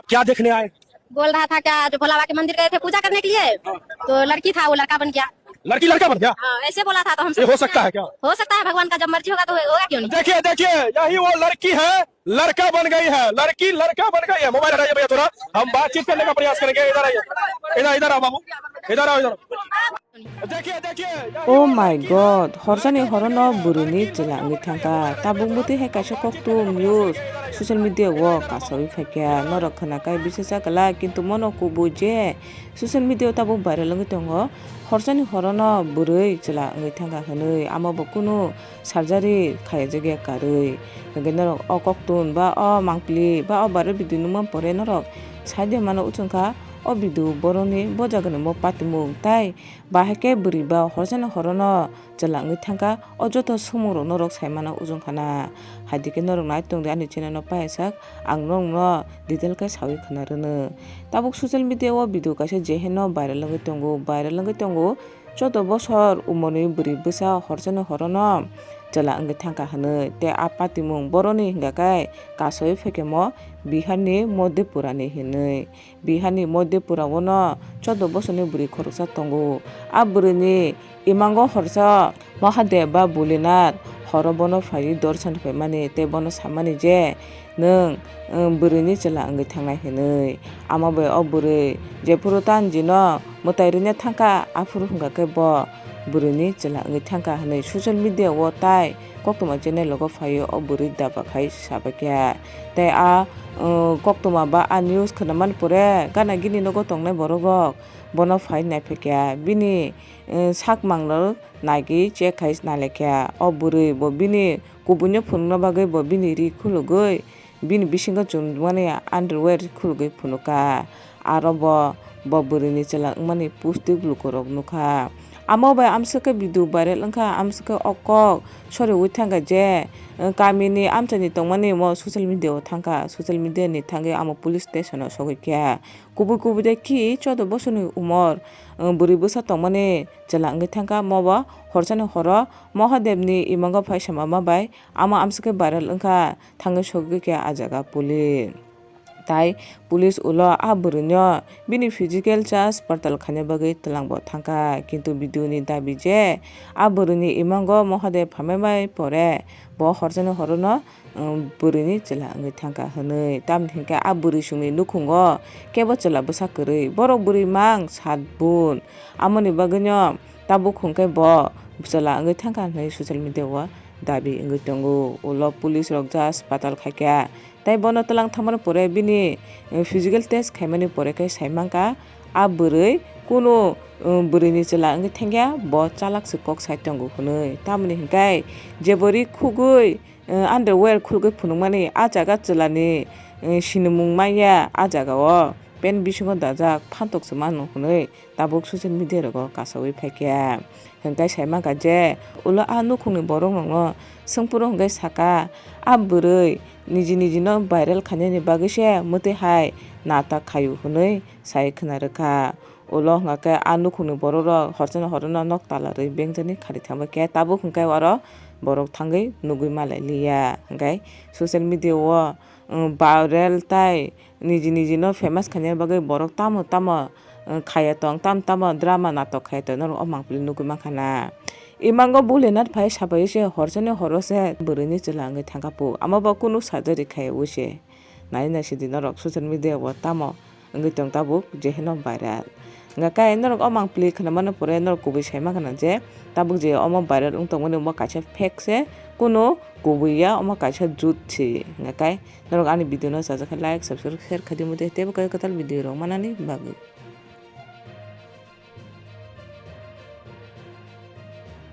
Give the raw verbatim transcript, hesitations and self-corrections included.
क्या देखने आए? बोल रहा था क्या, जो भोला बाबा के मंदिर गए थे पूजा करने के लिए, तो लड़की था, वो लड़का बन गया। लड़की लड़का बन गया? हाँ, ऐसे बोला था, तो हम ये हो सकता है क्या? हो सकता है, भगवान का जब मर्जी होगा तो होगा, क्यों नहीं? देखिए, देखिए, यही वो लड़की है, लड़का बन गई है, लड़की लड़का बन गई है। मोबाइल हटाइए भैया थोड़ा, हम बातचीत करने का प्रयास करेंगे। इधर आइए, इधर, इधर आओ बाबू, इधर आओ, इधर आओ। देखिए, देखिए, यही वो लड़की है, लड़का बन गई है। Oh my God, horsani horono bwrwini chwla wngwi thangkha. Tabuk mwtwi hai kaisa kokthum news social media o kasawi phaikha. Norok khwnakhai bisasa kwlak, kintu mono kubui je social media o tabuk viral wngwi tongo. Horsani horono bwrwi chwla wngwi thangkha hwnwi, amo bo kunu surgery khaijak ya karwi. Hwnkhe norok o koktun ba o mangpili ba o viral video nukma pore norok saide mano uchung kha o video boroni bo jagani mo patimung tai bahai khe bwrwi ba horsani horono chwla wngwi thangkha o joto swngmung rok norok sai mano uchung khana. Hai dikhe norok nai tongdi ani channel no paisak ang norokno detail khe sawi khwna rwno. Tabuk social media o video kaisa je heno viral wngwi tongo, viral wngwi tongo. Choudo bosor umorni bwrwi bwsa horsani horono chwla wngwi thangkha hwnwi tei a patimung boroni hwnkha khe kasawi phaikhe mo Biharni Modhepurani hwnwi. Biharni Modhepura o no choudo bosorni bwrwi khoroksa tongo. A bwrwini imango horsa Mahadev ba Bholinath horo bono phaiwi dorson phaimani tei bono samani je, "Nwng, um, bwrwini chwla wngwi thangnai," hwnwi. Amo bai o bwrwi jephuru Tanjino mwtai rwina thangkha, aphuru hwnkha khe bo bwrwini chwla wngwi thangkha hwnwi social media o tai koktwma channel rogo phaiwi o bwrwi daba khai sabaikha. Tei a, uh, koktwma ba a news khwnamani pore gana gini nogo tongnai borok rok bono phai naiphaikha. Bini, uh, sakmang rok naiwi check khai nalaikha. O bwrwi bo bini kubuino phunukna bagwi bo bini ri khulugwi bini bisingo chumjak mani underwear khulugwi phunukha. Aro bo, bo bwrwini chwla wngmani pusti lukurok nukha. Amo bai amswk khe video viral wngkha, amswk khe o kok soriwi thangkha je, eh, kamini amchaini tongmani mo social media o thangkha, social media ni thangwi amo police station o sogwi kha. Kubui kubui de khi choudo bosorni umor, eh, bwrwi bwsa tongmani chwla wngwi thangkha, mo bo horsani horo Mahadevni imango phai samama bai amo amswk khe viral wngkha. Thangwi sogwi khe ah jaga police. Tai police ulo ah bwrwino bini physical charge portal khaina bagwi twlangbo thangkha, kintu B D O ni dabi je ah bwrwini imango Mahadev phaimai bai pore bo horsani horono, um, bwrwini chwla wngwi thangkha hwnwi. Tamni hinkhe ah bwrwi chwngni nukhungo kebo chwla bwsa kwrwi, borok bwrwi mang sat bun, amoni bagwino tabuk hwnkhe bo chwla wngwi thangkha hwnwi social media o dabi wngwi tongo. Ulo police rok just patal khaikha. Tei bono twlang thangmani pore bini, eh, physical test khaimani pore khe sai mankha, ah bwrwi kunu, eh, bwrwini chwla wngwi thangya, bo chalak se kok sai tongo hwnwi. Tamoni hinkhe jebo ri khugwi, eh, underwear khulgwi phunukmani ah jaga chwlani, eh, sinimung manya ah jaga o pant bisingo dajak phantok se mano hwnwi tabuk social media rogo kasawi phaikha. Hwnkhe sai mankha je ulo ah nukhungni borok rokno swngphuru hwnkhe saka, ah bwrwi niji niji no viral khainani bagwi se mwtwi hai natok khaio hwnwi sai khwna rwkha. Ulo hwnkha khe ah nukhungni borok rok horsani horono nok tala rwi bengjani khari thangbai khe tabuk hwnkhe oro borok thangwi nugwi malai liya. Hwnkhe social media o, um, viral tai niji niji no famous khaina bagwi borok tamo tamo, uh, khaya tong, tamo tamo drama natok khaya tong, norok o mangpili nugwi mankha na. Imango Bholinath phai sabai se horsani horo se bwrwini chwla wngwi thangkha pu, amo bo kunu surgery khaya wi se. Nai nai sidi norok social media o tamo wngwi tong tabuk je heno viral. Hwnkha khe norok o mangpili khwnamani pore norok kubui sai mankha na je tabuk je omo viral wng tongmani omo kaisa fake se, kunu kubui ya, omo kaisa jut se. Hwnkha khe norok ani video no chajak khe like, subscribe, share khai di, mode teibo kaiwi kwtal video rok manani bagwi.